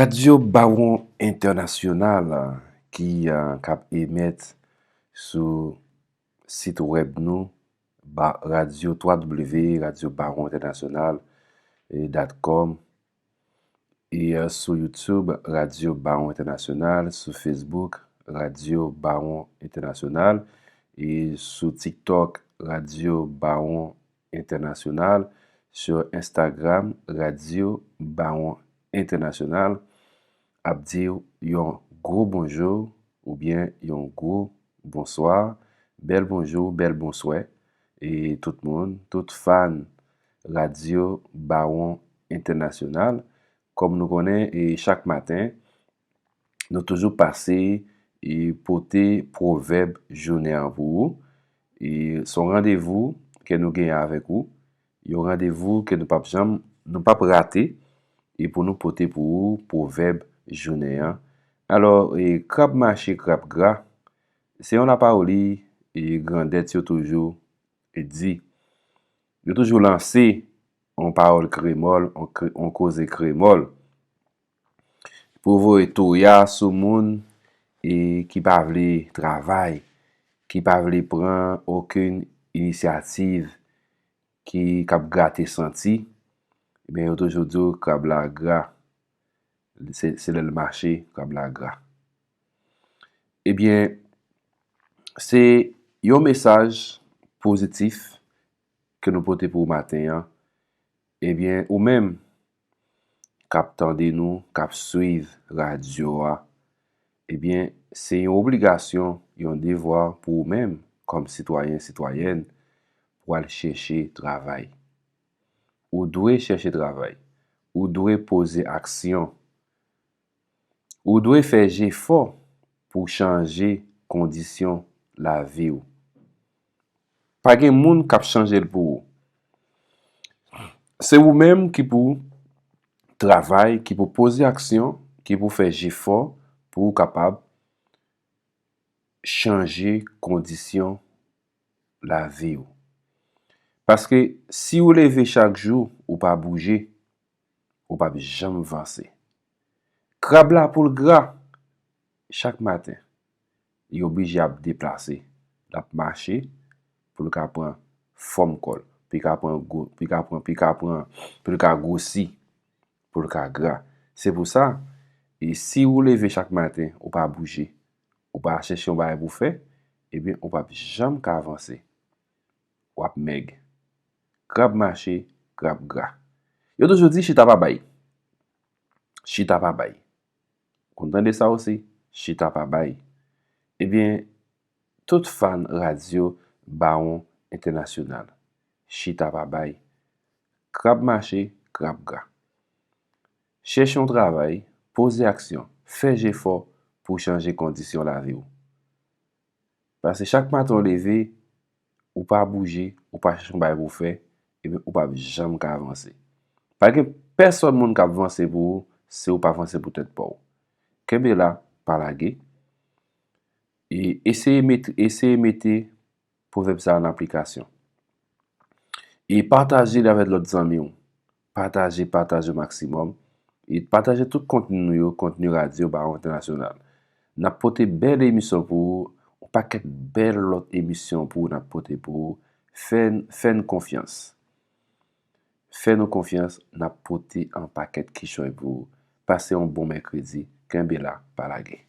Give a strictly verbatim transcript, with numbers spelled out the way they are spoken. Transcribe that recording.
Radyo Bawon Entènasyonal, ki, eh, k ap emèt sou sit wèb nou, ba, radyo, twa w w w radyo bawon entènasyonal, eh, dot com, e, eh, sou YouTube, Radyo Bawon Entènasyonal, sou Facebook, Radyo Bawon Entènasyonal, e sou TikTok, Radyo Bawon Entènasyonal, sou Instagram, Radyo Bawon Entènasyonal, ap di w yon gwo bonjou oubyen yon gwo bonswa, bèl bonjou, bèl bonswè, e tout moun, tout fan Radyo Bawon Entènasyonal. Kòm nou konnen, e chak maten, nou toujou pase e pote pwovèb jounen an pou ou. E se yon randevou ke nou genyen avèk ou, yon randevou ke nou p ap janm, nou p ap rate, e pou nou pote pou ou pwovèb jounen an. Alò, e, krab mache, krab gra, se yon lapawòl, e, grandèt yo toujou di. Yo toujou lanse yon pawòl kreyòl, yon kre-, yon koze kreyòl, pou voye touya sou moun, e, ki pa vle travay, ki pa vle pran okenn inisyativ, ki, k ap grate santi, ebyen, yo toujou di w krab la gra. Se, se lè l mache, krab la gra. Ebyen, se yon mesaj pozitif ke nou pote pou ou maten an. Ebyen, ou menm k ap tande nou, k ap swiv radyo a, ebyen, se yon obligasyon, yon devwa pou ou menm, kòm sitwayen, sitwayèn, pou al chèche travay. Ou dwe chèche travay. Ou dwe poze aksyon. Ou dwe fè jefò pou chanje kondisyon lavi w. Pa gen moun k ap chanje l pou ou. Se ou menm ki pou travay, ki pou poze aksyon, ki pou fè jefò pou ou kapab chanje kondisyon lavi w. Paske si w leve chak jou, ou pa bouje, ou p ap janm vanse. Krab la pou l gra, chak maten, li oblije ap deplase. L ap mache pou l ka pran fòm kò l, pou l ka pran gwo, pou l ka pran, pou l ka pran, pou l ka gwosi, pou l ka gra. Se pou sa, e si ou leve chak maten, ou pa bouje, ou pa chèche yon bagay pou fè, ebyen, ou p ap janm ka avanse. W ap mèg. Krab mache, krab gra. Yo toujou di chita pa bay. Chita pa bay. Konn tande sa osi? Chita pa bay. Ebyen, tout fan radyo Bawon Entènasyonal, chita pa bay. Krab mache, krab gra. Chèche yon travay, poze aksyon, fè jefò pou chanje kondisyon lavi w. Paske chak maten w leve, ou pa bouje, ou pa chèche yon bagay pou w fè, ebyen, ou p ap janm ka avanse. Pa gen pèsòn moun k ap vanse pou ou si ou pa vanse pou tèt pa w. Kenbe la, pa lage. E eseye met-, eseye mete pwovèb sa a an aplikasyon. E pataje li avèk lòt zanmi w. Pataje, pataje o maksimòm. E pataje tout kontni nou yo, kontni radyo Bawon Entènasyonal. N ap pote bèl emisyon pou ou, yon pakèt bèl lòt emisyon pou ou n ap pote pou ou. Fè n, fè n konfyans. Fè nou konfyans, n ap pote yon pakèt kichòy pou ou. Pase yon bon mèkredi, kenbe la, pa lage.